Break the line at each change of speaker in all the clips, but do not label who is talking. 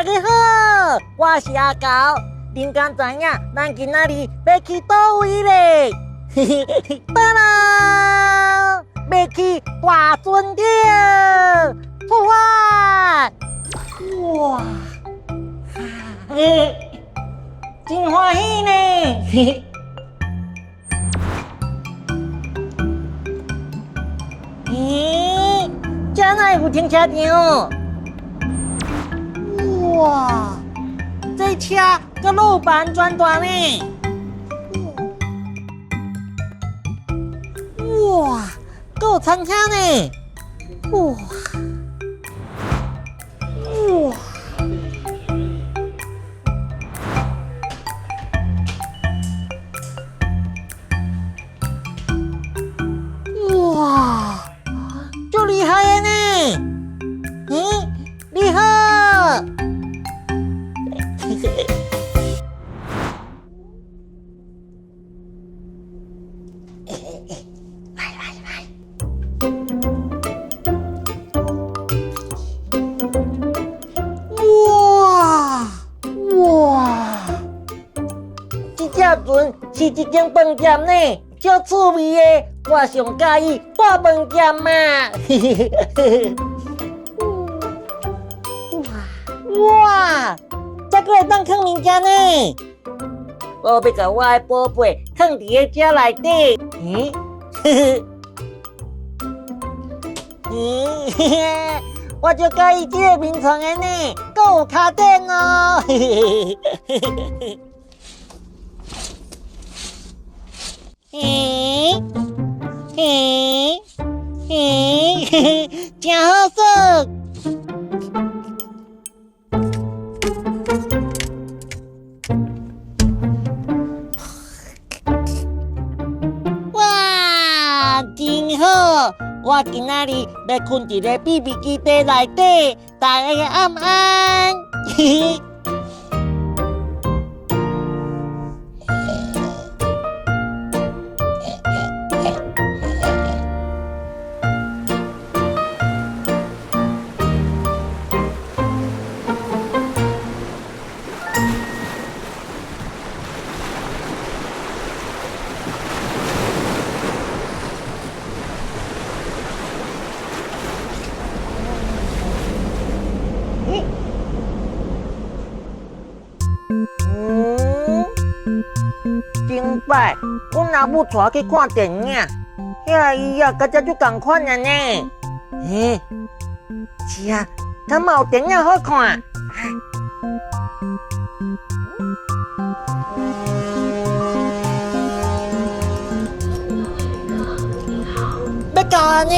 大家好，我是阿猴。恁敢知影咱今仔日欲去佗位咧？到啦，欲去大船頂出發！哇，嘿，真歡喜呢！咦，這哪會有停車場？哇，這車佮路板轉大呢！哇，閣有餐廳呢！哇哇哇，足厲害的呢！咦，你好。來來來！哇哇！這隻船是一間飯店呢，足趣味的。我上佮意大飯店嘛！哇哇！這閣會當囥物件呢？我欲共我的寶貝囥佇咧這內底。嗯，嗯，我足佮意這个眠床的呢，閣有跤墊哦。嘿，嘿，嘿，真好耍。哇，真好！我今仔日欲睏佇咧秘密基地內底，大家暗安。嘿嘿。嗯，頂擺阮阿母帶我去看電影，遐椅仔佮這足仝款的呢。欸，是啊，敢嘛有電影好看？欲到啊呢！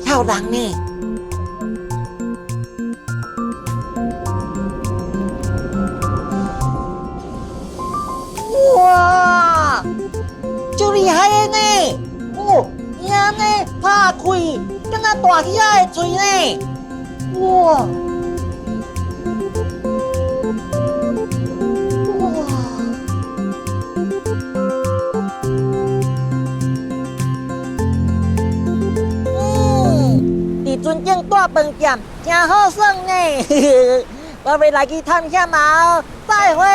遐有人呢。哇，足厲害的呢！哦，伊按呢拍開，敢若大魚仔的喙呢！哇！哇！嗯，佇船頂大飯店真好耍呢！我欲來去探險啊！再會。